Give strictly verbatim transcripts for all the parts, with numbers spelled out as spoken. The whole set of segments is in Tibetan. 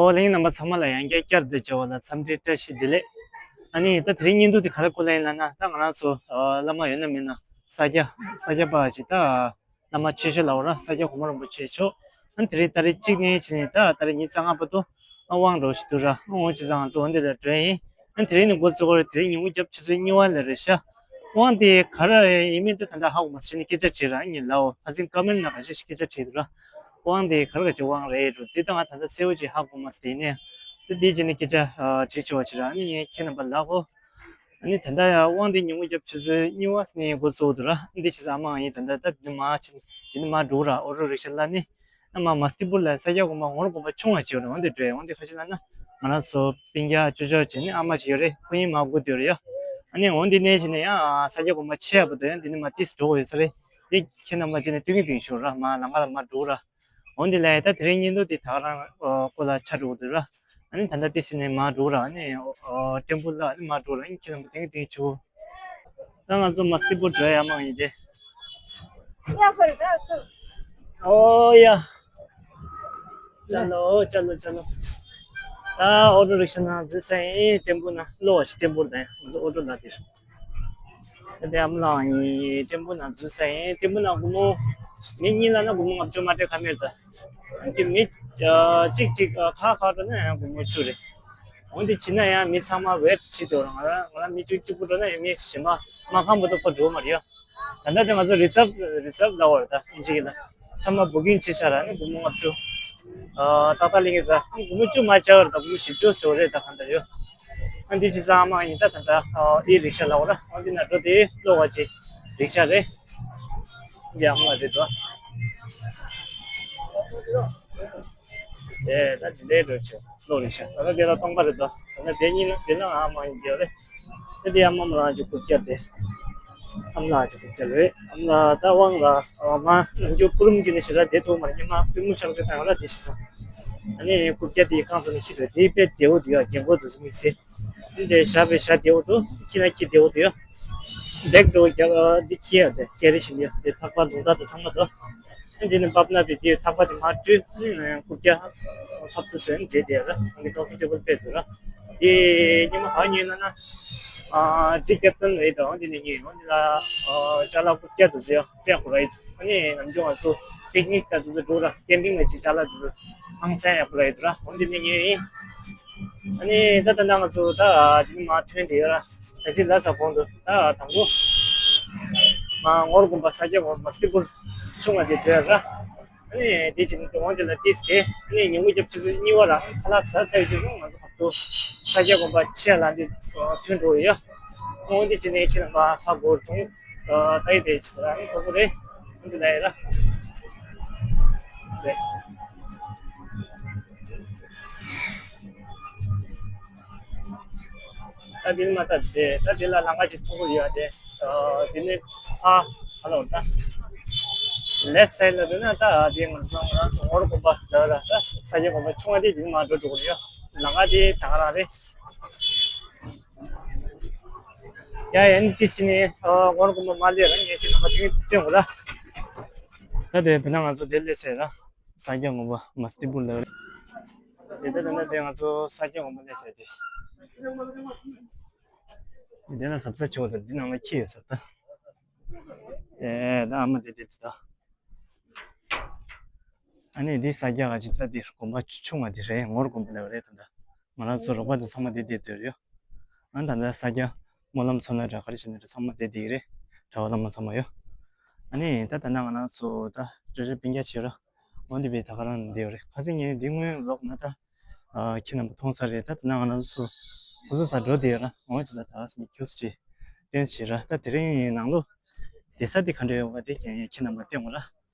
ཨོ་ལྷན་རྒྱས་རྣམ་པ་ཚང་མ་ལ་ཡང་བསྐྱར་བསྐྱར་དུ་མཇལ་བ་ལ་འཚམས་འདྲི་བཀྲ་ཤིས་བདེ་ལེགས། ཨ་ནི་ད་དེ་རིང་བརྙན་ཐུང་འདི་ག་རེ་བསྐུར་ལ་ཡིན་ལབ་ན། ད་ང་རང་ཚོ་ཨ་བླ་མ་ཡོད་ན་མེད་ན་ས་སྐྱ་ས་སྐྱ་པ་ཅིག་ད་བླ་མ་ཆེ་ཤོས་ལབ་དགོས་ར། ས་སྐྱ་གོང་མ་རིན་པོ་ཆེ་མཆོག་ཨ་ནི་དེ་རིང་ཏ་རིག་གཅིག་ནས་བྱས་ནས་ད་ཏ་རིག་ཉི་ཤུ་རྩ་ལྔ་བར་དུ་ཨ་དབང་འགྲོ་བཞིན་འདུག་ར། ཨ་འོ་བྱས་ཙང་ང་ཚོ་འོ་འདི་ལ་འགྲོ་ཡིན། ཨ་དེ་རིང་ནས་འགོ་བཙུགས་པར་དེ་རིང་ཉིན་གུང་རྒྱབ་ཆུ་ཚོད་གཉིས་པ་ལ་རེད་ཤག་དབང་དེ་ག་རེ་ཡིན་མིན་དེ་ད་ལྟ་ཧ་གོ་མ་སོང་། ནས་སྐད་ཆ་དྲིས་ར། ཨ་ནི་ལའོ་ཁ་སང་ཀ་མེན་ན་ཁ་ཤས་ཤིག་སྐད་ཆ་དྲིས་འདུག་ར། དབང་དེ་ག་རེ་ག་ཅིག་དབང་རེད་འགྲོ་དེ་ད་ང་ད་ལྟ་གསལ་པོ་ཅིག་ཧ་གོ་མ་སོང་། དེ་ནས་དེ་དེའི་རྗེས་ནས་སྐད་ཆ་ཨ་དྲིས་བྱས་པ་ཅིག་ར། ཨ་ནི་ངས་ཁྱེད་རྣམ་པ་ལབ་གོ། ཨ་ནི་ད་ལྟ་ཡང་དབང་དེ་ཉིན་གུང་རྒྱབ་ཆུ་ཚོད་གཉིས་པ་ནས་འགོ་བཙུགས་འདུག་ར། འདི་བྱས་ཙང་ཨ་མ་ང་ཡིན་ད་ལྟ་ད་འདི་མར་ཕྱིན་འདི་ནས་མར་འགྲོ་ར། ཨོ་ཊོ་རིག་ཤ་ལ་ནི་ཨ་མ་མ་སྟི་པུར་ལ་ས་སྐྱ་གོང་མ་ངོར་གོང་མ་ཆུང་བ་ཅིག་ཡོད་རེད། འོ་འདི་འགྲོ་ཡ། འོ་འདི་ཁ་ཤས་ལ་ན་ང་རང་ཚོ་སྤུན་ཀྱག་ཅོ་ཅོ་བྱས་ནས་ཨ་མ་ཅིག་ཡོད་རེད། ཁོ་གཉིས་མར་སྒུག་བསྡད་ཡོད་རེད་ཡ། ཨ་ནི་འོ་འདི་ནས་བྱས་ནས་ཡང་ས་སྐྱ་གོང་མ་ཆེ་ཡ་བར་དུ་ཡང་འདི་ནས་མར་ཏིས་འགྲོ་དགོས་ཡོད་ས་རེད། འདི་ཁྱེད་རྣམ་པ་བྱས་ནས་སྟོན་གྱི་འདུག་ཞུ་ར། མར་ལམ་ཁ་ལ་མར་འགྲོ་ར། འོ་འདི་ལ་ད་དེ་རིང་བརྙན་ཐུང་འདི་ད་ག་རང་སྐོར་ལ་ཆ་འགྲོ་གི་འདུག་ར། ཨ་ནི་ད་ལྟ་ཏི་སི་ནས་མར་འགྲོ་ར། ཨ་ནི་ཨོ་ཊེམ་པུལ་ལ་ཨ་ནི་མར་འགྲོ་ར། ཨ་ནི་ཁྱེད་རང་ཏིང་ཏིང་ཆུ། ད་ང་ཚོ་མ་སྟི་པོ་འགྲོ་ཡ་མ་ཡིན་ཏེ། ཨོ་ཡ། ཅ་ལོ་ཅ་ལོ་ཅ་ལོ། ད་ཨོ་ཊོ་རིག་ཤ་ནང་འཛུལ་ས་ཡིན། ཊེམ་པུ་ནང་ལོགས་ཤིག་ཊེམ་པུ་དང་ང་ཚོ་ཨོ་ཊོ་ལ་དེར། ད་ལྟ་ཨ་མ་ལགས་ཡིན། ཊེམ་པུ་ནང་འཛུལ་ས་ཡིན། ཊེམ་པུ་ནང་སྒོར་མོ་མི་གཉིས་ལ་ན་སྒོར་མོ་ལྔ་བཅུ་མ་སྤྲད་ཁ་མེད་ད། ཨ་ནི་མི་ཨ་གཅིག་གཅིག་ཨ་ཁ་ཁ་འགྲོ་ན་ཡང་སྒོར་མོ་བཅུ་རེད། འོན་ཏེ་བྱིན་ན་ཡང་མི་ཚང་མ་ཝེཊ་བྱེད་དུ་ར། ང་རང་ང་རང་མི་བཅུ་གཅིག་པུ་འགྲོ་ན་ཡང་མི་གཞན་པ་མ་ཁང་བར་དུ་ཁོ་འགྲོ་མ་རེད་ཡ། ད་ལྟ་དེ་ང་ཚོ་རི་སརབ་རི་སརབ་ལབ་པ་རེད་ད། ཨིན་ཇི་གི་ལ། ཚང་མ་བུ་ཀིང་བྱས་ཤག་ར། ཨ་ནི་སྒོར་མོ་ལྔ་བཅུ། ཨ་ཏག་ཏག་ལེན་གི་ར། ཨ་ནི་སྒོར་མོ་བཅུ་མ་བྱ་བར་ད་སྒོར་མོ་བཞི་བཅུ་ཟེར་བ་རེད་ད་གང་ལྟར་ཡོད། ཨ་འདི་ཅི་ཚང་མ་ཡིན་ད་ད་ད་ཨ་ཨི་རིག་ཤ་ལབ་པ་ར། ཨ་འདི་ན་འགྲོ་དེ་གློག་པ་ཅིག་རིག་ཤ་རེད། འདི་ཨ་མ་རེད་དོ། དེ་ད་དེ་འདྲའི་འགྲོ་ཆོག་གློག་རིག་ཤ། ད་ལྟ་དེ་ལ་སྟོང་པ་རེད་དོ། ད་ལྟ་དེ་གཉིས་ན་དེ་ན་ཨ་མ་ཡིན་རྒྱུ་རེད། ད་དེ་ཨ་མ་མོ་རང་ཅིག་རྐུབ་བཀྱག་དེ། ཨ་མ་ལགས་ཅིག་རྐུབ་བཀྱག་རེད། ཨ་མ་ལགས་ད་དབང་ལ་ཨ་མ་ནམ་རྒྱུན་སྐུ་རུམ་གྱི་ནི་ཞེ་དྲག་བསྡད་ཐུབ་མ་རེད། ཉི་མ་པུས་མོ་ཤག་ཅིག་བཏང་ཡོད་ལ་དེ་ཤི་སོང་། ཨ་ནི་རྐུབ་བཀྱག་དེ་ཡི་ཁང་ཚོ་ནས་ཁྱེར་འགྲོ་དེ་དཔེ་བདེ་བོ་འདུག་ཡ། རྒན་གོག་དེ་ཚོ་དམིགས་བསལ། འདི་འདྲའི་ཞག་པའི་ཞག་བདེ་བོ་འདུག་ཁྱི་ན་ཁྱི་བདེ་བོ་འདུག་ཡ། བེག་འགྲོ་རྒྱག་འདི་ཁྱི་ཡ་དེ་ཀེ་རི་བཞིན་ཡ་དེ་ཐག་པ་ལུང་ཐག་དེ་ཚང་མ་འདུག་འདི་ནི་པབ་ན་དེ་དེ་ཐག་པ་དེ་མར་བཀྲུས། རྐུབ་བཀྱག་ཐབ་ཏུ་བཟོས་ནས་བསྡད་དེ་ར། འདི་ཀམ་ཕོར་ཊེ་བལ་དཔེ་འདུག་ར། དེ་ཉི་མ་ག་ཉོས་ན་ན། ཨ་འདི་ཀེབ་ཏན་རེད་དོ། འདི་ནི་ཉོས་ཡོང་འདི་ལ། ཨ་ཅ་ལག་རྐུབ་བཀྱག་དེ་ཚོ་ཡ་སྤྲད་དགོས་ར་ཡིན། ཨ་ནི་ནམ་རྒྱུན་ང་ཚོ་པིག་ནིག་དང་དེ་ཚོ་འགྲོ་ར། ཀེམ་པིང་ལ་ཅིག་ཅ་ལག་དེ་ཚོ་ཧང་སང་ཡག་པོ་ར་ཡོད་ར། འོ་འདི་ནི་ཉོས་ཡིན། ཨ་ནི་ད་ད་ལྟ་ང་ཚོ་ད་དེ་ནི་མར་ཐོན་བསྡད་ཡོད་ར། ད་ཅི་ལ་ས་གོང་དུ་ད་དང་པོ་མ་ངོར་དགོན་པ་ས་སྐྱ་གོང་མ་སྟི་པུར་ཆུང་བ་དེ་བྲོས་ར། ཨ་ནི་དེ་ཅི་ནི་དོ་དགོང་དེ་ལ་ཏིས་དེ་ཨ་ནི་ཉིན་གུང་རྒྱབ་ཆུ་ཚོད་གཉིས་པ་ར། ཁ་ལག་ཟ་ཚར་ཡོད་དུས་ང་ཚོ་བར་དུ་ས་སྐྱ་གོང་པ་ཆེ་ལ་འདི་ཐོན་འགྲོ་ཡོད། འོ་འདི་ཅི་ནས་ཁྱེད་རང་པ་ཧ་གོ་དུང་ད་ཡི་དེ་ཅི་ར་ཨ་ནི་གོ་གོ་རེད། འོ་འདི་ལ་ཡི་ར། རེད། ད་འདི་ནི་མ་ལྟ་དེ་ད་འདི་ལ་ལམ་ཁ་ཅིག་མཐོ་པོ་ཡོད་དེ། འདི་ནི་ཨ་ཧ་ལོ་ད་ལེཕ་སའིཌ་ལ་འདུག་ན་ད་འདི་ང་ཚོ་ང་རང་ཚོ་ངོར་དགོན་པ་ལ་ལ་ད་ས་སྐྱ་དགོན་པ་ཆུང་བ་དེ་འདི་ནི་མ་འགྲོ་འགྲོ་གི་ཡོད། ལམ་ཁ་དེ་ད་ག་རང་རེད། ཡ་ཡ་ནི་ཏི་ཅི་ནི་ངོར་དགོན་པ་མ་ལས་རང་ངས་ཅི་ནམ་པ་དེ་སྟོན་དགོས་ལ། ད་དེ་དེ་ན་ང་ཚོ་དེ་ལེ་སའིཌ་ར། ས་སྐྱ་དགོན་པ་མ་སྟི་པུར་ལ་རེད། དེ་ལྟ་ན་དེ་ང་ཚོ་ས་སྐྱ་དགོན་པ་སླེབས་ཚར་ཏེ། དེ་ན་ཟབ་ས་ཆེ་བ་དང་འདི་ནང་ལ་ཁྱི་ཡོད་ས་ད། ཨེ་ད་ཨ་མ་དེ་དེ་དེ་ད། ཨ་ནི་འདི་ས་སྐྱ་ག་ཅི་ད་འདི་དགོན་པ་ཆུང་བ་དེ་རེད། ངོར་དགོན་པ་ལ་རེད་ད་ད། ང་རང་ཚོ་རོགས་པ་དེ་ཚང་མ་དེ་དེ་དེ་ཡོད། ཨ་ད་ད་ས་སྐྱ་སྨོན་ལམ་ཚོགས་ན་འདྲ་ག་རེ་བྱས་ན་འདྲ་ཚང་མ་དེ་དེ་རེད། གྲྭ་པ་བླ་མ་ཚང་མ་ཡོད། ཨ་ནི་ད་ད་ན་ང་རང་ཚོ་ད་ཅོ་ཅོ་སྤུན་ཀྱག་བྱེད་ར། འོ་འདི་བས་ད་ག་རང་འདི་ཡོད་རེད། ཁ་སང་ངས་འདི་སྔོན་ལོག་ན་ད། ཨ་ཁྱེད་རྣམ་པ་མཐོང་ས་རེད། ད་ད་ན་ང་རང་ཚོ་ཁོ་ཚོ་ས་འགྲོ་བསྡད་ཡོད་ར། འོ་ཅི་ས་ད་སེམས་ཁྱོད་ཀྱིས་སྟོན་བྱེད་ར། ད་དེ་རིང་ནང་ལོགས་བསྡད་ས་དེ་ག་འདྲ་ཡོད་པ་དེ་ཁྱེད་ཁྱེད་རྣམ་པ་སྟོན་དགོས་ར།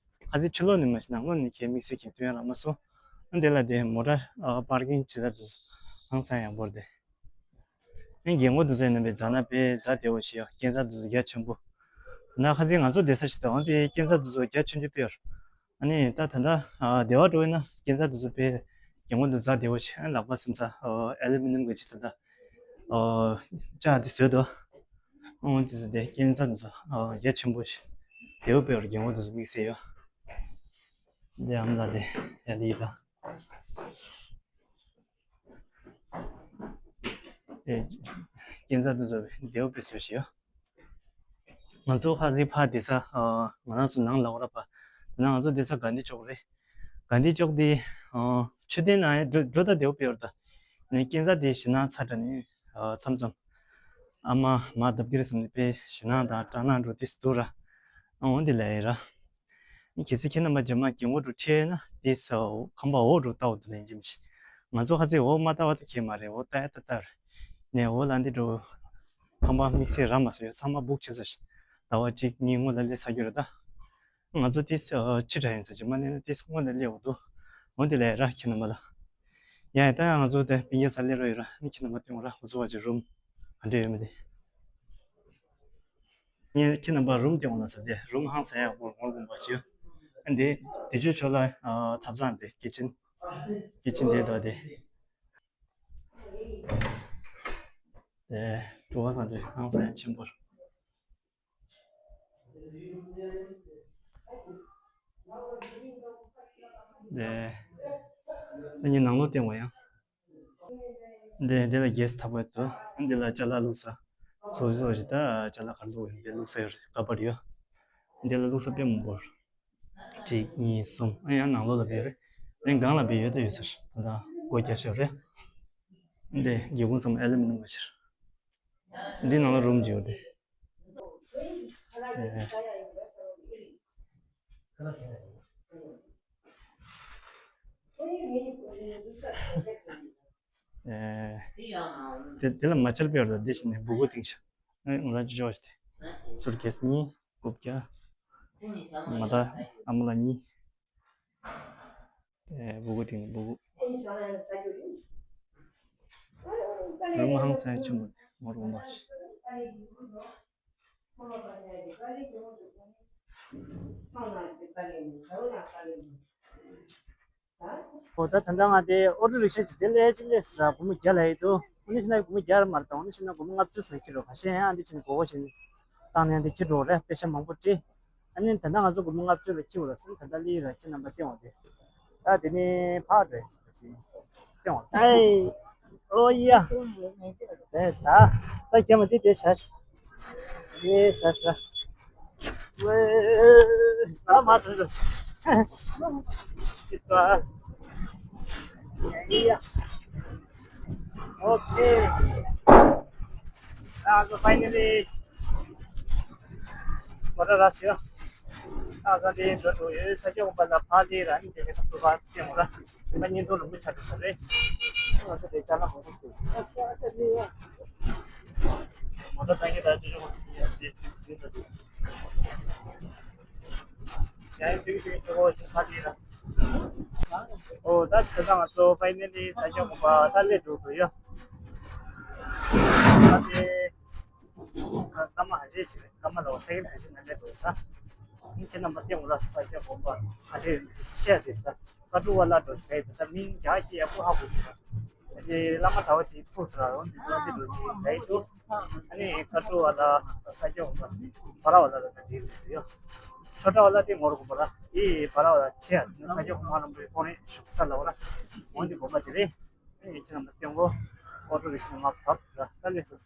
ཁ་སང་ཕྱི་ལོགས་ནས་མ་གཞི་ནང་ལོགས་ནས་ཁྱེད་དམིགས་བསལ་གྱིས་སྟོན་ཡ་རག་མ་སོང་། འདི་ལ་དེ་མོ་ཊ་ཨ་པར་ཀིང་བྱེད་ས་དེ་ཧང་སང་ཡག་པོ་རེད་དེ། ཨ་ནི་རྒན་གོག་དེ་ཚོ་ཡིན་ན་བས་རྫ་ན་བས་རྫ་བདེ་བོ་ཞིག་ཡོད། སྐས་འཛེག་དེ་ཚོ་རྒྱ་ཆེན་པོ། ན་ཁ་སང་ང་ཚོ་བསྡད་ས་ཞིག་དང་དེ་སྐས་འཛེག་དེ་ཚོ་རྒྱ་ཆུང་ཆུང་དཔེ་ཡོད། ཨ་ནི་ད་ད་ལྟ་ཨ་སྡེ་བ་འགྲོ་ཡིན་ན་སྐས་འཛེག་དེ་ཚོ་བས་རྒན་གོག་དེ་རྫ་བདེ་བོ་ཞིག་ཨ་ནི་ལག་པ་སེམས་ས་ཨ་ཨེ་ལུ་མི་ནམ་གི་ཅིག་ད་ལྟ་ཨ་ལྕགས་དེ་བཟོས་འདུག་ཨོ་དེ་ཚོ་དེ་སྐས་འཛེག་དེ་ཚོ་ཨ་རྒྱ་ཆེན་པོ་ཞིག་བདེ་བོ་དཔེ་ཡོད། རྒན་གོག་དེ་ཚོ་དམིགས་བསལ་ཡོད། དེ་ཨ་མ་ལ་དེ་ཡ་ལི་ད། དེ་སྐྱིན་ཚབ་དེ་ཚོ་བདེ་བོ་དཔེ་བཟོས་ཤིག་ཡོད། ང་ཚོ་ཁ་སང་ཕར་བསྡད་ས། ཨ། ང་རང་ཚོ་ནང་ལ་འོ་ར་པ། ད་ནང་ང་ཚོ་བསྡད་ས་གྷན་དྷི་ཅོག་རེད། གྷན་དྷི་ཅོག་དེ། ཨ། མཆོད་རྟེན་ནང་ཡང་འགྲོ་འགྲོ་ད་བདེ་བོ་དཔེ་ཡོད་རེད་ད། ནས་སྐྱིན་ཚབ་དེ་ཞེད་སྣང་ཚ་དྲགས་ནས། ཨ། མཚམས་མཚམས་ཨ་མ་མར་བརྡབ་ཀྱི་རེད་བསམ་ནས་དཔེ་ཞེད་སྣང་དང་སྐྲག་སྣང་འགྲོ་དེ་འདུག་ར། ཨ། འོ་འདི་ལས་ར། གལ་སྲིད་ཁྱེད་རྣམ་པ་རྗེས་མ་རྒན་གོག་འགྲོ་ཁྲིད་ན་དེ་ས་འོག་ཁང་པ་འོག་འགྲོ་ལྟ་བ་དུ་ལེན་གྱི་མི་ཤེས། ང་ཚོ་ཁ་ཚིག་འོག་མ་ལྟ་བ་དུ་ཁྱེད་མ་རེད། འོག་ལྟ་ཡ་ལྟ་ལྟ་རེད། ནས་འོག་ལ་འདི་འགྲོ། ཁང་པ་དམིགས་བསལ་རག་མ་སོང་། ཡོད་ཚང་མ་སྦུག་ཆེ་ས་ཞིག་ཟླ་བ་གཅིག་གཉིས་སྔོན་ལ་སླེབས་ཚར་རྒྱུ་རེད་ད། ང་ཚོ་དེ་ས་ཕྱི་དྲགས་ཡིན་ས་རྗེས་མ་སླེབས་ན་དེ་སྔོན་ལ་སླེབས་འོ་འདུག་འོ་འདི་ལས་ར་ཁྱེད་རྣམ་པ་ལ། ཡ་ཡ་ད་ཡ་ང་ཚོ་དེ་སྤུན་ཀྱག་ས་སླེབས་རོགས་ཡོད་ར། ནི་ཁྱེད་རྣམ་པ་སྟོན་ར། ང་ཚོ་བ་ཅི་རུམ་ག་འདྲ་ཡོད་མེད་དེ། ངས་ཁྱེད་རྣམ་པ་རུམ་དེ་འོང་ལ་ཟེར་ཏེ། རུམ་ཧང་སང་ཡག་པོ་ངོ་དགོངས་པ་བྱོས། ཨ་འདི་དེ་ཆོས་ཆོས་ལ་ཐབ་ཚང་དེ་ཀི་ཆན། ཀི་ཆན་དེ་དོ་དེ། དེ་གྲུ་བ་ཚང་དེ་ཧང་སང་ཡག་ཆེན་པོ། དེ་ད་ངས་ནང་ལོགས་བསྟན་བ་ཡང་། འདི་འདི་ལ་གེ་སི་ཐབ་ཀ་འདུག་འདི་ལ་ཅ་ལག་བླུགས་ས། སོ་སོ་ཞིག་ད་ཅ་ལག་ག་རེ་བླུགས་ཡོད་འདི་བླུགས་ས་ཡོད་རེད། ཀ་པར་ཡོད། འདི་ལ་བླུགས་ས་དཔེ་མང་པོ་རེད། གཅིག་གཉིས་གསུམ། ཨ་ཡང་ནང་ལོགས་ལ་བེད་རེད། ཨ་ཡང་སྒང་ལ་བེད་ཡོད་ད་ཡོད་ས་རེད། ད་ལྟ་སྒོ་རྒྱག་ཤོག་རེད། འདི་སྒེའུ་ཁུང་ཚང་མ་ཨེ་ལུ་མི་ནམ་མ་ཕྱིར། འདི་ནང་ལ་རུམ་གཅིག་ཡོད་དེ། ཨེ། དེ་དེ་ལ་མ་ཆར་པའི་བར་དུ་འདི་བཞིན་ནས་སྦུ་གུ་བཏིང་ཤག་ཨེ། ང་རང་ཅི་ཅོག་ཞིག་སྟེ། སུར་ཁེ་སི་གཉིས། རྐུབ་བཀྱག་མ་ད་ཨ་མ་ལ་གཉིས། ཨེ། སྦུ་གུ་བཏིང་ནས་སྦུ་གུ། རུམ་ཧང་སང་ཆེན་པོ་ངོ་རུ་འོང་བ་ཞིག་ཨོ་ད་ད་ལྟ་ང་དེ་ཨོ་ཊོ་རི་ཤ་ཅིག་དེ་སླེབས་ཅི་སླེབས་ཟེར་ར། སྒོར་མོ་བརྒྱ་ལབ་ཡི་འདུག་ཨ་ནི་ཕྱིན་ན་སྒོར་མོ་བརྒྱ་ར་མ་རེད་ད། ཨ་ནི་ཕྱིན་ན་སྒོར་མོ་ལྔ་བཅུ་ཟེར་ཁྱེར་རོགས། ཁ་ཤས་ཡང་ཨ་འདི་ཕྱིན་ན་སྒོར་བཞི་བཏང་ནས་འདི་ཁྱེར་འགྲོ་རེད། པེ་ཤ་མང་པོ་སྤྲད། ཨ་ནི་ད་ལྟ་ང་ཚོ་སྒོར་མོ་ལྔ་བཅུ་ལ་ཁྱེར་འོ་ལ་སོང་། ད་ལྟ་སླེབས་ར་ཁྱེད་རྣམ་པ་སྟོན་འོ་དེ། ད་དེ་ནི་ཕག་རེད། ཨེ། ཨོ་ཡ། དེ་ད། ད་ཁྱེད་མ་དེ་དེ་བྱ། དེ་བྱ་བྱ། ཝེ། ད་མ་ཐོན་ད། ཅི་ད། ཡ། ཨོ་ཁེ། ད་ང་ཚོ་ཕའི་ནལ་ལི། མོ་ཊ་ར་སི་ཡ། ཨ་ས་དེ་འགྲོ་འགྲོ་ཡོད། ས་སྐྱ་འོག་པ་ལ་ཕ་ལི་ར་ནི་དེ་ནས་ཐུག་པ་ཅན་ར། ང་གཉིས་འདུག་ལུང་པ་ཆ་འགྲོ་ས་རེད། ང་ཚོ་དེ་ཅ་ལག་མང་པོ་འདུག་མོ་ཊ་ད་གི་ད་ཅི་ཅོག་ཡ་དེ་དེ་ད་དེ། ཡ་ཡ་དེ་དེ་ཅོག་ཅིག་ཕ་ལི་ར། ཨོ་ད་ད་ང་ཚོ་ཕའི་ནལ་ལི་ས་སྐྱ་འོག་པ་ད་སླེབས་འགྲོ་འགྲོ་ཡ། ད་དེ། སྐར་མ་ཁ་ཤས་ཤིག་རེད། སྐར་མ་ལ་སེ་ཀེན་ཁ་ཤས་ནང་སླེབས་འགྲོ་ད། ཨ་ནི་ཁྱེད་རྣམ་པ་སྟེང་འོག་ལ་ས་སྐྱ་འོག་པ་ཨ་ཅེ་ཆེ་ཡ་དེ་ད་ཀ་ཀྲུ་ཝ་ལ་འགྲོ་ཞིག་རེད། ད་མིང་རྒྱ་ཞིག་ཡག་པོ་ཧ་གོ་ཞིག་ར། ཨ་ཅེ་བླ་མ་གྲྭ་པ་ཅིག་ཐུག་ས་ར། འོ་འདི་འགྲོ་འདི་འགྲོ་ཅིག་རེད་འདུག་ཨ་ནི་ཀ་ཀྲུ་ཝ་ལ་ས་སྐྱ་འོག་པ་བ་ར་ཝ་ལ་ལ་ད་འདི་རེད་ཡོ། ཆོ་འདྲ་བ་ལ་དེ་ངོ་རུ་གོ་བ་ལ་ཨི་བ་ར་ཝ་ལ་ཆེ་ཡ་ས་སྐྱ་འོག་མ་རམ་པའི་ཁོང་རེ་བཞུགས་ས་ལ་བ་ར། འོ་འདི་གོ་བ་དེ་རེད། ཨེ་ཁྱེད་རྣམ་པ་སྟེང་འོག་ཨོ་ཊོ་རི་ཤ་མ་བབས་ར། ད་ལས་སོ།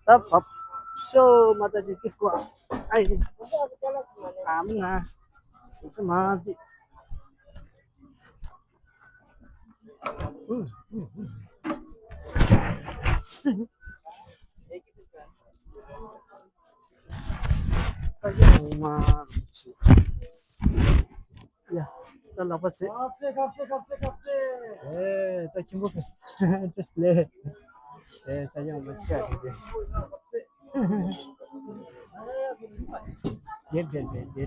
ད་བབས་ཤོག་མ་ད་ཅིག་ཏིས་ཀོ། ཨའི་ཨ་མ་ན་ཨི་ཀ་མ་ཏི། ས་ཡ་ཧུ་མ་རུ་ཆེ། ཡ། ད་ལག་པ་ཟེ། ཨེ། ད་ཁྱིམ་པོ་ཕེ། ཅེས་ལེ། ཨེ། ད་ཡང་མ་ཆེ་ཨ་དེ། དེ་དེ་དེ་དེ།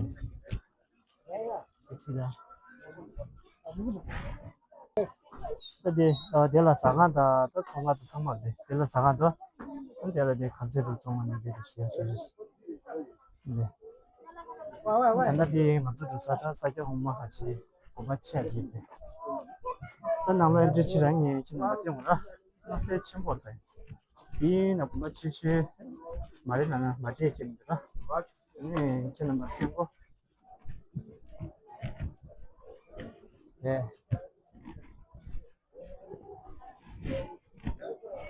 ད་དེ་དེ་ལ་ཟ་ཁང་དང་ད་ཚོང་ཁང་དང་ཚང་མ་རེད། དེ་ལ་ཟ་ཁང་དང་། དེ་ལ་དེ་གམ་ཚད་དུ་ཚོང་ཁང་ནས་དེ་དེ་ཞེས་ཞུ་ཞུ། ད་ལྟ་དེ་ང་ཚོ་འགྲོ་ས་ད་ས་སྐྱ་འོག་མ་ཁ་ཤས་དགོན་པ་ཆེ་རེད་དེ། ད་ནང་ལ་ཨེན་ཊི་རི་བྱེད་རང་ངས་ཁྱེད་རྣམ་པ་སྟོན་དགོས་ར། ད་ཕལ་ཆེན་པོ་རེད། དེ་ཡིན་ན་དགོན་པ་ཆེ་ཤོས་མ་རེད་ལབ་ན་མ་བརྗེད་ཀྱི་མི་འདུག་ར། ཨ་ནི་ཁྱེད་རྣམ་པ་སྟོན་དགོས། རེད།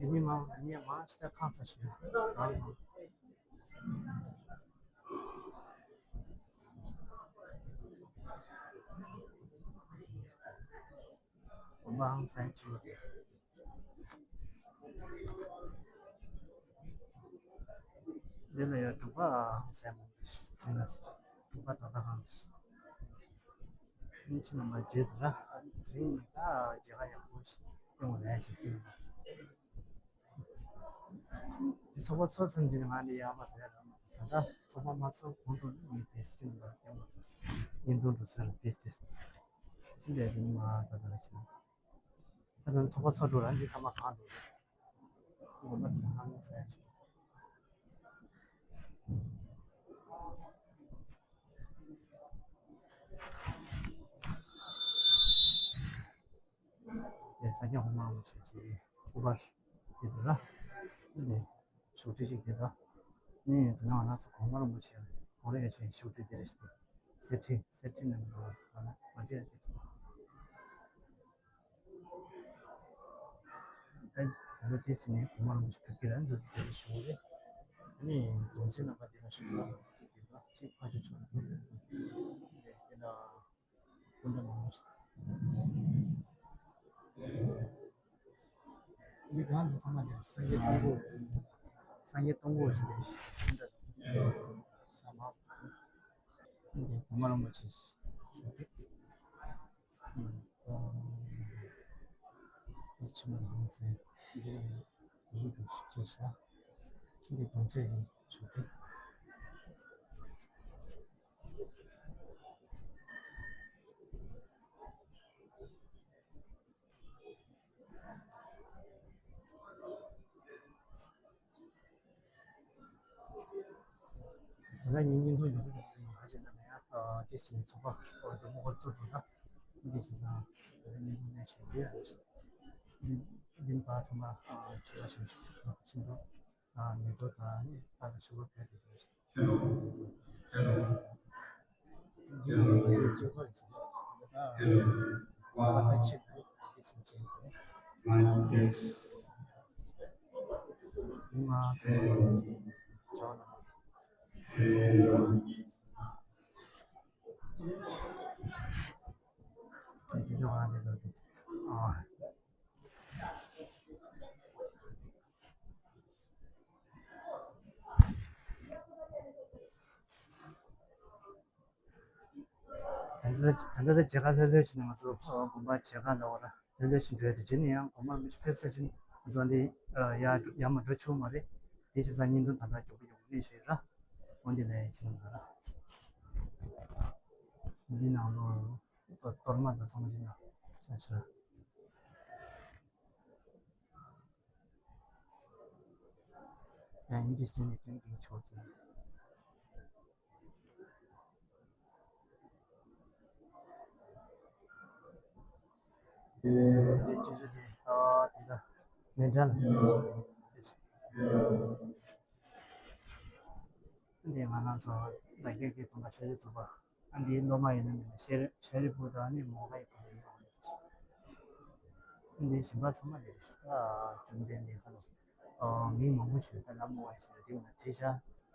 དེ་མི་མང་མི་མང་ཞིག་ད་ཁང་ཚ་ཞིག་རང་མང་། དགོན་པ་ཧང་སང་ཆེན་པོ་དེ། འདི་ལ་ཡང་སྒྲུབ་པ་ཧང་སང་མང་པོ་ཞིག་ཐོན་ན་ཟེར། སྒྲུབ་པ་ད་ལྟ་ཧང་ཞིག་མི་ཕྱི་ནང་མ་བརྗེད་དུ་ར། དེ་རིང་ནི་ད་མཇལ་ཁ་ཡག་པོ་ཞིག་ཡོང་བ་རེད་ཞེས་ཤེས་ཡོང་། འདི་ཚོགས་པ་ཚོགས་ཚར་རྗེས་ང་འདི་ཡར་མར་རེད་ལ། ད་ལྟ་ཚོགས་པ་མ་ཚོགས་གོང་དུ་ནི་དེ་སྲིད་ལ་ཡང་བརྙན་ཐུང་འགྲོ་ཚར་དེ་སྲིད། འདི་འདྲའི་རིང་མ་ད་ལྟ་ལ་ཕྱིན། ད་ལྟ་ཚོགས་པ་ཚོགས་འགྲོ་ལ་འདི་ཚང་མ་གང་འགྲོ་རེད། ངོ་མ་དེ་ཧང་སང་ཆེ། དེ་ས་སྐྱ་ཧོ་མ་མོ་ཆེ་ཆེ་སྐུ་པར་དེ་འདུག་ལ། དེ་བཞུགས་ཁྲི་ཞིག་དེ་འདུག་ནི་དེ་ནང་ང་ཚོ་གོང་མ་རིན་པོ་ཆེ་གོང་རིམ་ཡ་ཆེན་བཞུགས་ཁྲི་དེ་རེད་ཤག་གསེར་ཁྲི་གསེར་ཁྲི་ནང་འགྲོ་བ་ན་མ་བརྗེད་ཅིག་ད་ལྟ་དེ་ཕྱིན་ནས་གོང་མ་རིན་པོ་ཆེ་ཕེབས་ཀྱི་རེད་འདུག་དེ་ཞུ་གི་རེད། ཨ་ནི་གདུང་སྲས་རྣམ་པ་འདི་ལ་ཞུ་བ་ཅིག་ཕ་ཆོས་ཆོས་ལ་ཕེབས་རེད་འདུག་དེ་ལ་སྐུ་འདྲ་མང་པོ་ཞིག་འདི་གང་དུ་ཚང་མ་འདིར་སངས་རྒྱས་སྟོང་སྐུ། སངས་རྒྱས་སྟོང་སྐུ་ཞེས་པའི་ཤིང་རྟ་ས་མ་འདི་གོང་མ་རིན་པོ་ཆེ་ཞུ་གི། ཕྱི་མ་ལྷུང་བཟེད་འདི་ལ་ཡིད་སྒྲུབ་ཞིག་བྱས་ཤག་འདི་གདུང་སྲས་ཀྱི་ཞུ་གི། ད་ལྟ་ཉིན་བརྙན་ཐུང་ཡོད་པ་དང་ཁ་ཤས་ནང་ཡང་དེ་བཞིན་ཚོགས་པ་འདེམས་ངོ་ཚོགས་འདུ་དང་དེ་བཞིན་ས་བརྙན་ཐུང་ལེན་བཞིན་ཡོད། འདི་འདི་པ་ཚང་མ་ཆོས་པ་ཞིག་ཆེན་པོ་མེ་ཏོག་དང་ནི་ད་ལྟ་ཆུ་བུར་བས་དེ་Hello. Hello. Hello. Hello. One. Mic test. Hello. Hello. ད་ལྟ་ད་ལྟ་མཇལ་ཁ་ལྷོད་ལྷོད་བྱས་ནས་ང་ཚོ་དགོན་པ་མཇལ་ཁ་ལ་བར་ལྷོད་ལྷོད་བྱས་འགྲོ་ཡ་དེ་བྱས་ནས་ཡང་དགོང་མོར་མི་ཞིག་ཕེབས་ཚར་རྗེས་ང་ཚོ་འདི་ཡར་ཡར་མར་འགྲོ་ཆོག་མ་རེད། དེ་བྱས་ཙང་བརྙན་ཐུང་ད་ལྟ་མགྱོགས་པོ་མགྱོགས་པོ་གནས་བྱས་ར། འོ་འདི་ལས་བྱས་ནས་ར། འདི་ནང་ལོགས་གཏོར་མ་དང་ཚང་མ་འདི་ནང་ཆ་ཆ། ཡང་ཡིན་གྱི་ཕྱིན་ནས་དོན་གྱི་ཆོག་ཅིང་། དེ་ཅི་ཞིག་དེ་ཨ་དེ་འདྲ་མི་འདྲ་ལ། འདི་ང་རང་ཚོ་བདག་རྒྱུད་ཀྱི་སྟོན་པ་ཤཱཀྱ་ཐུབ་པ། ཨ་འདིའི་སློབ་མ་ཡིན་ན་མིན་ན་ཤཱ་རིའི་བུ་དང་ནི་མོའུ་འགལ་གྱི་བུ་ཡིན་ནོ། འདིའི་གཞན་པ་ཚང་མ་རེད། ཨ་བཅོམ་ལྡན་འདས་ཁ་ལོ། ཨ་མིང་མང་པོ་ཞིག་ད་ལམ་མོ་བ་ཞིག་ལ་འདི་ང་བྲིས་ཤག་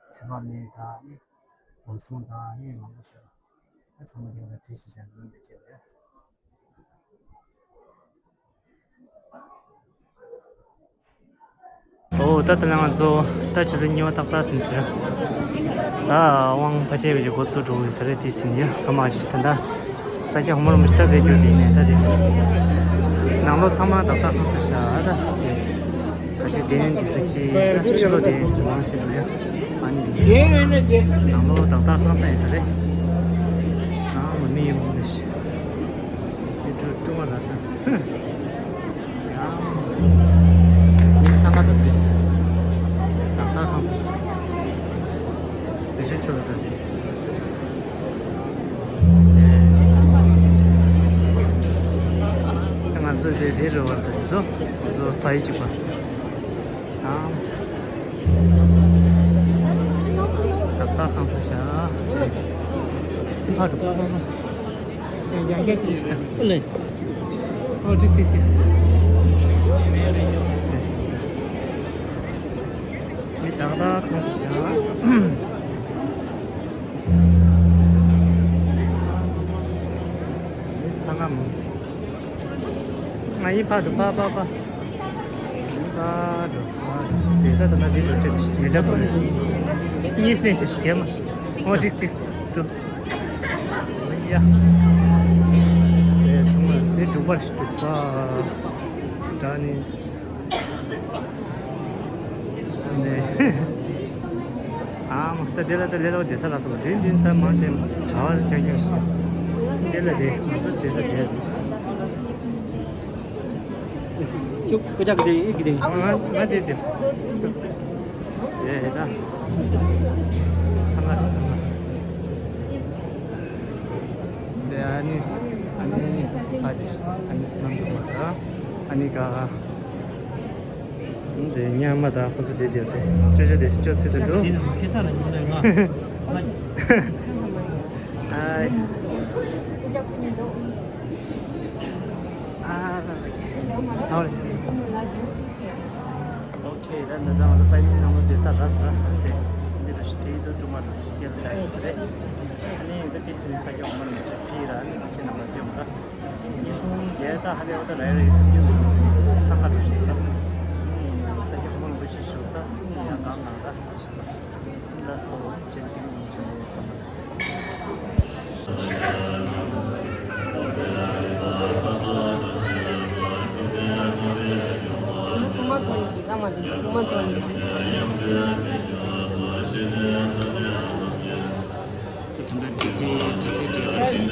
ཚེ་དཔག་མེད་དང་ནི་འོད་སྲུང་དང་ནི་མང་པོ་ཞིག་ད་ཚང་མ་འདི་ང་བྲིས་ཤག་ཤག་མིང་འདི་བྲིས་རེད། ཨོ་ད་ལྟ་ང་ཚོ་ད་ཆུ་ཚོད་གཉིས་པ་ཏག་ཏག་ཟིན་ཟེར། ད་དབང་ཕལ་ཆེར་བའི་འགོ་ཚུགས་འགྲོ་གི་ཟེར་རེད། དེ་ཟིན་ཡ་ཁ་མ་ཞིག་ད་ལྟ་ས་སྐྱ་ཧོ་མོ་ར་མུ་ཤི་ད་བེད་རྒྱུ་དེ་ཡིན་ནས་ད་དེ་ནང་ལོགས་ཚང་མ་ཏག་ཏག་ཁང་ས་ཤ་ད་ཁ་ཤས་དེ་ཡིན་དེ་ས་ཁྱི་ད་ཕྱི་ལོགས་དེ་ཡིན་ཟེར་མང་ཤོས་འགྲོ་ཡ། ཨ་ནི་ནང་ལོགས་ཏག་ཏག་ཁང་ས་ཡིན་ཟེར་རེད། ཨ་མ་མི་ཡིན་མོ་འདི་ཤི། དེ་ཀྲུ་ཀྲུ་མ་ར་ས། ཡང་མི་ཚང་མ་ད་དེ་ཏག་ཏག་ཁང་ས། དེ་ཤི་ཆོ་ལ་ད་དེ། ང་ཚོ་དེ་དེ་རེ་བར་ད་དེ་ཚོ་ང་ཚོ་ཕ་ཡི་གཅིག་པ། ཨང་། ཏག་ཏག་ཁང་ས་ཤ། ཕ་རུ་པ་པ་པ། ཡ་ཡ་ཡ་ཅི་ཤ་ད། ཨོ་ལེ། ཨོ་ཏིས་ཏིས་ཏིས། མི་ཏག་ཏག་ཁང་ས་ཤ། མི་ཚང་མ་མོ། ང་ཡི་ཕ་རུ་པ་པ་པ། ཨ་འགྲོ། ཨ་འགྲོ། དེ་ད་ད་ན་དེ་འགྲོ་དེ་མི་འདྲ་པོ་རེད། གཉིས་ནས་ཞིག་སྐྱེ་མ། ཨོ་ཏིས་ཏིས་འགྲོ། ཡ། དེ་ཚང་མ་དེ་འགྲོ་པར་ཞིག་འགྲོ། ཨ་འདྲ་ནི། ནས། ཨ་མ་ད་དེ་ལ་ད་ལེ་ལོ་དེ་ས་ལ་སོ་དེ་འདི་ད་མང་ཆེ་གྲྭ་བ་ཀྱང་ཀྱང་ཞིག་དེ་ལ་དེ་ང་ཚོ་དེ་ས་དེ། ཅུ་ཀུ་ཅག་དེ་ཡི་གེ་དེ། ང་ང་དེ་དེ། དེ་ད། ཚང་མ་ཚང་མ། དེ་ཨ་ནི་ཨ་ནི་ཨ་དེ་ཨ་ནི་སྣམ་དུ་མ་ད་ཨ་ནི་ག་དེ་ཉ་མ་ད་ཁོ་ཚོ་དེ་དེ་དེ་ཅོ་ཅོ་དེ་ཅོ་ཚི་དུ་འགྲོ། དེ་ཁྱེད་ཚ་ལ་ཉོ་ལ་ང་། ཨ། ཨ་ལ་ལ་ཚ་བ་ལ་ཞིག་དེ། ཨོ་ཁེ། ད་ད་ད་ང་ཚོ་ཕའི་ནལ་ནང་ལོགས་བསྡད་ས་རག་ས་རེད། ཨ་ནི་དེ་འདི་འདྲ་ཞིག་ཁྲིད་དུ་ཀྲུ་མ་འགྲོ་ཞིག་སྐད་ལ་ད་ཡིན་ས་རེད། ཨ་ནི་ད་དེ་ཕྱིན་ནས་ས་སྐྱ་གོང་མ་རིན་པོ་ཆེ་ཕེབས་ར། ཨ་ནི་ཁྱེད་རྣམ་པ་ལྟོས་མ་ར། བརྙན་ཐུང་རྒྱས་ད་ཧ་ལས་པ་ད་རེད་རེད་བསམ་གྱི་འདུག་ས་ཁ་འགྲོ་ཞིག་འདུག་ཨ་ནི་ས་སྐྱ་གོང་མ་རིན་པོ་ཆེ་བཞུགས་ས་ཨ་ནི་ཡང་གང་ནང་ར་ཞིག་ས། ལགས་སོ། བཅར་ཐེངས་ཉིན་ཆེན་མོ་ཚང་མ། ཚང་མ་ཐོན་ཡིན་གྱི་ལ་མ་འདི་ཚང་མ་ཐོན་ཡིན། ད་ད་ལྟ་ཏི་སི་ཏི་སི་ཏི་ཏི།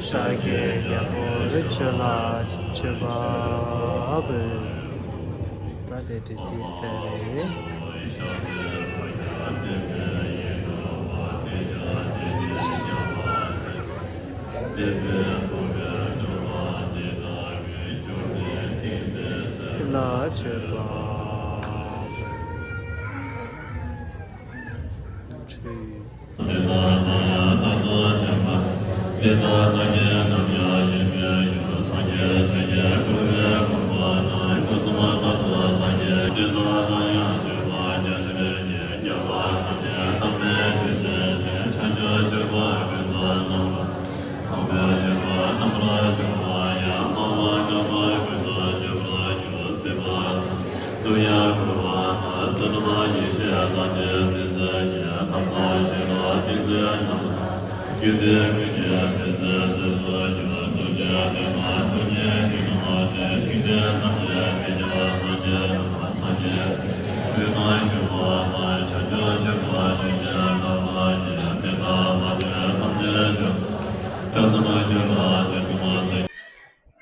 ཤཱཀྱའི་རྒྱལ་པོ་ཆོས་ལ་སྤྱོད་པ་པོས། ད་དེ་འདྲ་སྲིད་ས་རེད། ལ་སྤྱོད་པ་པོས། ཆོས།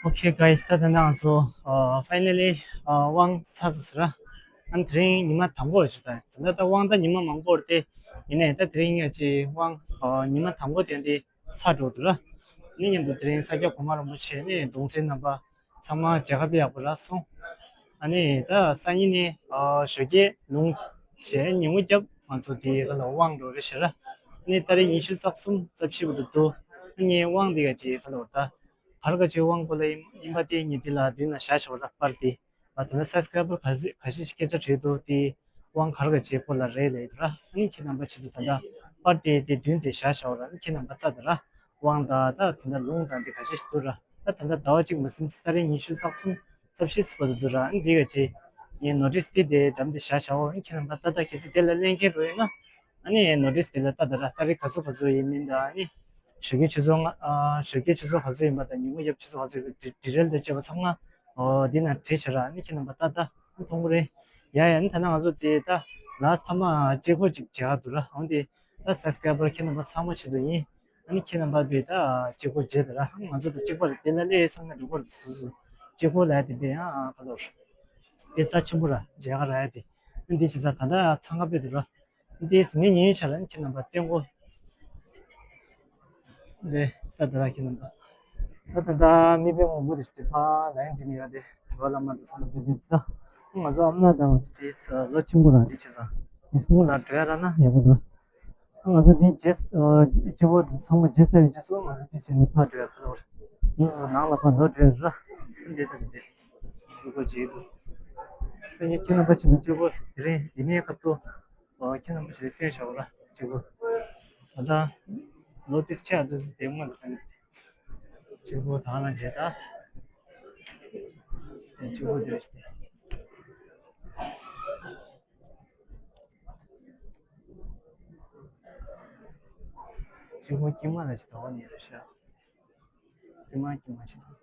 Okay guys, ད་ད་ང་ཚོ་ཨ་finally ཨ་དབང་ཚར་སོང་ཟེར་ར། ཨ་ནི་དེ་རིང་ཉི་མ་དང་པོ་རེད་ཤག་ད་ད་ད་དབང་ད་ཉི་མ་མང་པོ་རེད་དེ། ཡིན་ནའི་ད་དེ་རིང་ང་ཅིག་དབང་ཨ་ཉི་མ་དང་པོ་དེ་འདི་ཚར་འགྲོ་འདུག་ར། ཨ་ནི་མཉམ་དུ་དེ་རིང་ས་སྐྱ་གོང་མ་རིན་པོ་ཆེ་ནས་གདུང་སྲས་རྣམ་པ་ཚང་མ་མཇལ་ཁ་དཔེ་ཡག་པོ་རག་སོང་། ཨ་ནི་ད་སང་ཉིན་ནས་ཨ་ཞོགས་ཀས་ལུང་བྱས་ཉིན་མོ་རྒྱབ་ང་ཚོ་དེ་ག་ལ་དབང་འགྲོ་རེད་ཤག་ར། ཨ་ནི་ཏ་རིག་ཉི་ཤུ་རྩ་གསུམ་རྩ་བཞི་བར་དུ་འདུག་ཨ་ནི་དབང་འདི་ག་ཅིག་ག་ལ་བར་ད་བར་ག་ཅིག་དབང་གོ་ལ་ཡིན་པ་དེ་ངས་འདི་ལ་མདུན་ལ་བཞག་ཤག་ར། པར་དེ་ཨ་ད་ལྟ་སབ་སི་ཀ་རའི་བར་ག་ཚོད་ག་ཤེད་ཅིག་སྐད་ཆ་དྲིས་འདུག་དེ་དབང་ག་རེ་ག་ཅིག་གོ་ལ་རེད་ལབ་ཡོད་ར། ཨ་ནི་ཁྱེད་རྣམ་པ་ཆེད་དུ་ད་ལྟ་པར་དེ་དེ་མདུན་དེ་བཞག་ཤག་ར། ཨ་ནི་ཁྱེད་རྣམ་པ་ལྟ་དང་ར། དབང་དང་ད་དེ་འདྲ་ལུང་དང་དེ་ག་ཤེད་ཅིག་འདུག་ར། ད་ད་ལྟ་ཟླ་བ་གཅིག་མ་ཟིན་ཙང་ཏ་རིག་ཉི་ཤུ་རྩ་གསུམ་རྩ་བཞི་བར་དུ་འདུག་ར། ཨ་ནི་འདི་ག་ཅིག་ངས་ནོ་ཊིས་འདི་དེ་འགྲམ་དེ་བཞག་བཞག་འོ། ཨ་ནི་ཁྱེད་རྣམ་པ་ལྟ་ད་གལ་སྲིད་དེ་ལ་གླེང་མཁན་རོ་ཡོད་ན། ཨ་ནི་ནོ་ཊིས་དེ་ལ་ལྟ་དང་ར། ཏ་རིག་ག་ཚོད་ག་ཚོད་ཡིན་མིན་དང་། ཨ་ནི་ཞོགས་ཀའི་ཆུ་ཚོད་ལྔ་ཨ་ཞོགས་ཀའི་ཆུ་ཚོད་ག་ཚོད་ཡིན་པ་དང་ཉིན་མོ་ཡབ་ཆུ་ཚོད་ག་ཚོད་ཡིན་པ་དེ་ཌི་ཊེལ་དང་བཅས་པ་ཚང་མ་འོ་འདི་ན་བྲིས་བཞག་ར། ཨ་ནི་ཁྱེད་རྣམ་པ་ལྟ་ད་མཐོང་གི་རེད། ཡ་ཡ། ཨ་ནི་ད་ནང་ང་ཚོ་དེ་ད་ལཱ་སི་ཊི་མཐའ་མ་གཅིག་པོ་ཅིག་བྱེད་ཡག་འདུག་ར། འོ་དེ་ད་སབ་སི་ཀ་རའི་བར་ཁྱེད་རྣམ་པ་ཚང་མ་ཆེད་དུ་ཡིན། ཨ་ནི་ཁྱེད་རྣམ་པ་དེ་ད་གཅིག་པོ་བྱེད་དང་ར། ང་ཚོ་ད་གཅིག་པོ་ལ་དེ་ལ་སླེབས་ཡོད་བསམ་ན་འགྲིག་གི་རེད། སོ་སོ་གཅིག་པོ་ལ་དེ་དེ་ཨ་ཨ་ག་ལོར་དེ་རྩ་ཆེན་པོ་ར་མཇལ་ཁ་རག་ཡ་དེ། ཨ་ནི་དེ་བྱས་ཙང་ད་ལྟ་འཚང་ཁ་དཔེ་འདུག་ར། འདི་ངའི་ཉིན་ཆ་ལ་ཁྱེད་རྣམ་པ་སྟོན་གོ། འདི་ད་ད་ར་ཁྱེད་རྣམ་པ། ད་ད་ད་མི་དཔེ་མང་པོ་རེད་ཤག་དེ་ཕ་ལ་ཡང་འདི་ནས་ཡོད་དེ། དྲི་བ་བླ་མ་དང་ཚང་མ་འདི་འདི་ད། ང་ཚོ་ཨ་མ་དང་དེ་ལོ་ཆེན་པོ་རང་འདི་བྱས་ཙང་། དེ་སྔོན་ལ་འགྲོ་ཡ་རག་ན་ཡག་པོ་འདུག་ང་ཚོ་འདི་རྗེས་སུ་སྤྱི་བོ་ཚང་མ་རྗེས་སུ་ཡོད་རྗེས་སུ་ང་ཚོ་འདི་བྱས་ནས་ཕར་འགྲོ་ཡ་ཁ་ལོ་རེད། ང་ཚོ་ནང་ལ་ཕར་ལོག་འགྲོ་ཡ་ར། འདི་ད་འདི་འདི། ཆུ་བོ་བརྗེད་འདུག་ཁྱེད་རྣམ་པ་ཆུ་བོ་ཆུ་བོ་དེ་རིང་འདི་ནས་སྐབས་ཐོག་ཁྱེད་རྣམ་པ་ཞིག་སྟོན་བྱ་བ་ལ་ཆུ་བོ། ད་ལྟ་ལོ་ཏིས་ཆེ་ཨ་ཏིས་དེ་མ་ལ་ད་ནི་ཆུ་བོ་ད་ལ་བརྗེད་ད། དེ་ཆུ་བོ་བརྗེད་ཤི། ཆུ་བོ་དཀྱིལ་མ་ལ་ཞིག་དོག་ནི་རེད་ཤག་དཀྱིལ་མ་དཀྱིལ་མ་ཞིག་དང་།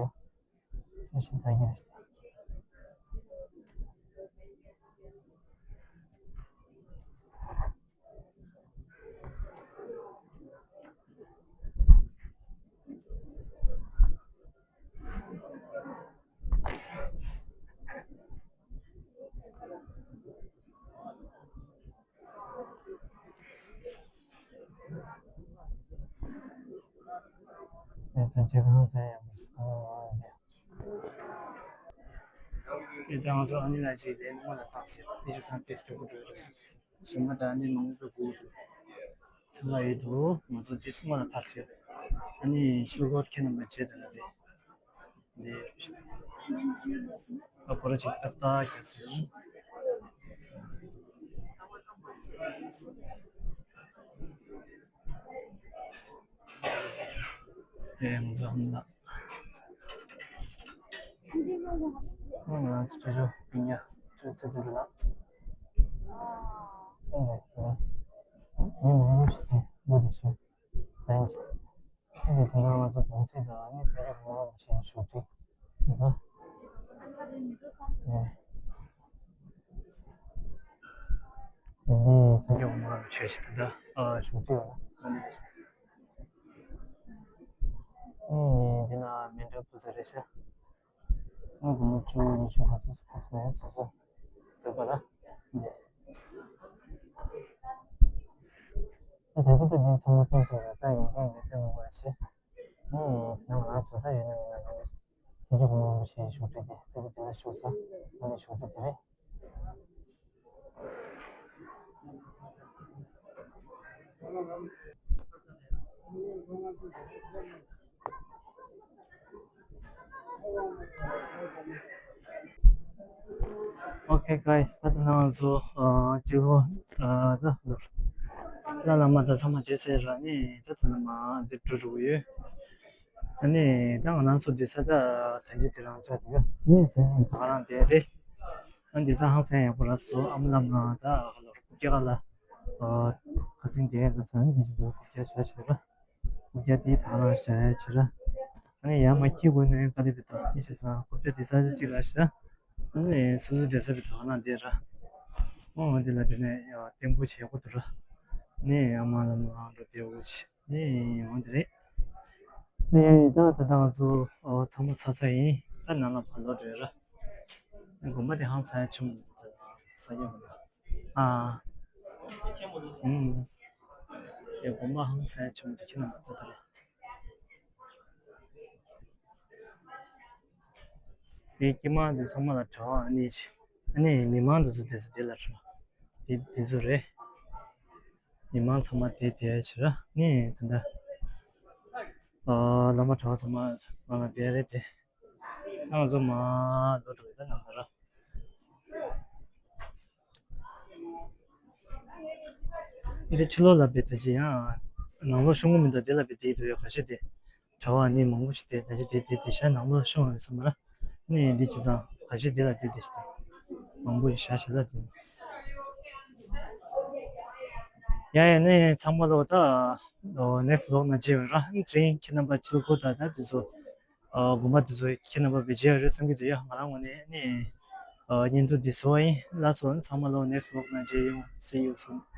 ཡོད། ཨ་ཤི་ད་གི་རེད། ད་ལྟ་ཇ་ཁང་ཟ་ཡག་པོ་ཟ་ཡག་པོ། ཨེ་ད་ང་ཚོ་ཨ་ནི་ལ་ཅིག་དེ་སྔོན་ལ་བཏང་ཟེར། དེ་ཅི་ཚང་ཏེས་པེ་ཀུ་འགྲོ་རེད། གཞན་པ་ད་ཨ་ནི་མང་པོ་སྒུག་འདུག་ཚང་མ་ཡོད་འདུག་ང་ཚོ་ཏེས་སྔོན་ལ་ཐར་ཟེར། ཨ་ནི་ཤུ་གོར་ཁྱེད་རྣམ་པ་བྱེད་དང་ན་དེ། ཨ་སྒོ་ར་ཅིག་ཏག་ཏག་རྒྱག་ཟེར། ཨེ་ང་ཚོ་ཧམ་ལ། ང་ཚོ་ཅོ་ཅོ་པིན་ཡ་ཅོ་ཚེ་དུ་ལ། ཨེ་ང་ཚོ་མི་མང་པོ་ཞིག་དེ་མོ་དེ་ཞིག་ལན་ཅིག་ཨ་ནི་དེ་ནང་ང་ཚོ་གདུང་སྲས་དང་ཨ་ནི་སངས་རྒྱས་གོང་མ་རིན་པོ་ཆེའི་བཞུགས་ཁྲི་འདུག་ག་ཨེ། དེ་ནི་སངས་རྒྱས་གོང་མ་རིན་པོ་ཆེ་ཞིག་ད་ལྟ་ཨ་བཞུགས་ཁྲི་ཡོད་ལ། ཨ་ནི་དེ་ནང་མི་འདྲ་བུ་ཚ་རེད་ཤག་ཨ་དེ་ནི་བཅུ་ཉི་ཤུ་ག་ཚོད་སུ་ཕོག་སོང་སོ་སོ་འདོད་པ་ལ། ཨ་དེ་ཚོ་ད་དེ་ཚང་མ་སྟོན་ཟེར་བ་ད་ཡོང་གི་ཡོད་དེ་མི་དགོས་ཤེས། ཨ་ནི་ང་རང་ཚོ་ད་ཡོད་ན་མེད་ན་ནང་ནས་སངས་རྒྱས་གོང་མ་རིན་པོ་ཆེའི་བཞུགས་ཁྲི་དེ་ད་ཅི་དེ་ལ་བཞུགས་ས་ཨ་ནི་བཞུགས་ཁྲི་དེ་རེད། Okay guys, ད་ལྟ་ང་ཚོ་ཨ་གཅིག་པོ་ཨ་ད་ལྷ་བླ་མ་དང་ཚང་མ་མཇལ་ཚར་ར་ནི་ད་ཚང་མ་འདིར་འགྲོ་འགྲོ་གི་ཡོད། ཨ་ནི་ད་ང་རང་ཚོ་འདི་ས་ད་ད་ཅི་དེ་རང་ཆགས་འདུག་ཡ། ཨ་ནི་ཟེར་ནས་ང་རང་བསྡད་རེད། ཨ་འདི་ས་ཧང་སང་ཡག་པོ་རག་སོང་། ཨ་མ་ལགས་ང་ད་ཧ་ལོ་རྐུབ་བཀྱག་ལ་ཨ་ཁ་ཚིག་འདི་ཡག་ས་ནི་འདི་ཞིག་འདུག་རྐུབ་བཀྱག་བཞག་བྱས་ར། རྐུབ་བཀྱག་འདི་ད་རང་བཞག་ཡ་བྱས་ར། ཨ་ནི་ཡར་མར་འཁྱེར་དགོས་ན་ཡང་དཀའ་ལས་འདུག་ད་ཨ་ནི་བྱས་ཙང་རྐུབ་བཀྱག་འདི་ས་ཆ་གཅིག་ལ་བཞག་ཨ་ནི་སོ་སོ་བསྡད་ས་བི་ད་ཧ་ན་བསྡད་ར། ཨོ་འདི་ལ་དེ་ནས་ཡ་བརྟན་པོ་བྱས་དགོས་འདུག་ར། ནི་ཨ་མ་ལགས་ང་འགྲོ་བདེ་བོ་བྱས། ཨེ་འོ་འདི་རེད། ཨེ་ད་ད་ལྟ་ང་ཚོ་ཨོ་ཚང་མ་ཚར་ཚར་ཡིན། ད་ནང་ལ་ཕར་ལོག་འགྲོ་ཡ་ར། དགོན་པ་དེ་ཧང་སང་ཆེན་པོ་འདུག་ས་ཡོད་མ་རེད། ཨ་ཨུམ། ཨེ་དགོན་པ་ཧང་སང་ཆེན་པོ་འདུག་ཁྱེད་རྣམ་པ་ལྟ་ད་ར། དེའི་དཀྱིལ་མ་དེ་ཚང་མ་ལ་གྲྭ་པ་ཨ་ནི་ཨ་ནི་མི་མང་དེ་ཚོ་དེ་ཚོ་དེ་ལ་གྲྭ་པ་དེ་དེ་ཚོ་རེད། མི་མང་ཚང་མ་དེ་དེ་བྱེད་ར་ནི་དེ་འདྲ། ཨ་བླ་མ་གྲྭ་པ་ཚང་མ་ང་ལ་དེ་རེད་དེ། ང་ཚོ་མ་ལོ་དྲུག་ད་ནང་ལ་ར། འདི་ཕྱི་ལོགས་ལ་བེད་ད་ཅི་ཡང་ནང་ལོགས་ཤོང་གི་མི་འདུག་དེ་ལ་བེད་དེ་དུ་ཡོད་ཁ་ཤས་དེ། གྲྭ་པ་ནི་མང་པོ་ཞིག་དེ་ད་ཅི་དེ་དེ་དེ་ཤ་ནང་ལོགས་ཤོང་ཡོད་ས་མ་ར། ནི་འདི་ཅི་ཙང་ཁ་ཤས་དེ་ལ་དེ་དེ་ཞིག་དེ་མང་པོ་ཞིག་ཤ་ཤ་ལ་དེ། ཡ་ཡ་ནི་ཚང་མ་ལོ་ད་next vlog་ན་མཇལ་ཡོང་ར། དེ་རིང་ཁྱེད་རྣམ་པ་ཕྱི་ལོགས་ཁོ་ད་ད་དེ་ཚོ། ཨ་དགོན་པ་དེ་ཚོ་ཁྱེད་རྣམ་པ་བེད་སྤྱད་ཡོད་རེད་བསམ་གྱི་འདུག་ཡ། ང་རང་ངོས་ནས་ནི་ཨ་བརྙན་ཐུང་འདི་བཟོ་བ་ཡིན། ལགས་སོ། ཚང་མ་ལོ་next vlog་ན་མཇལ་ཡོང་། See you soon།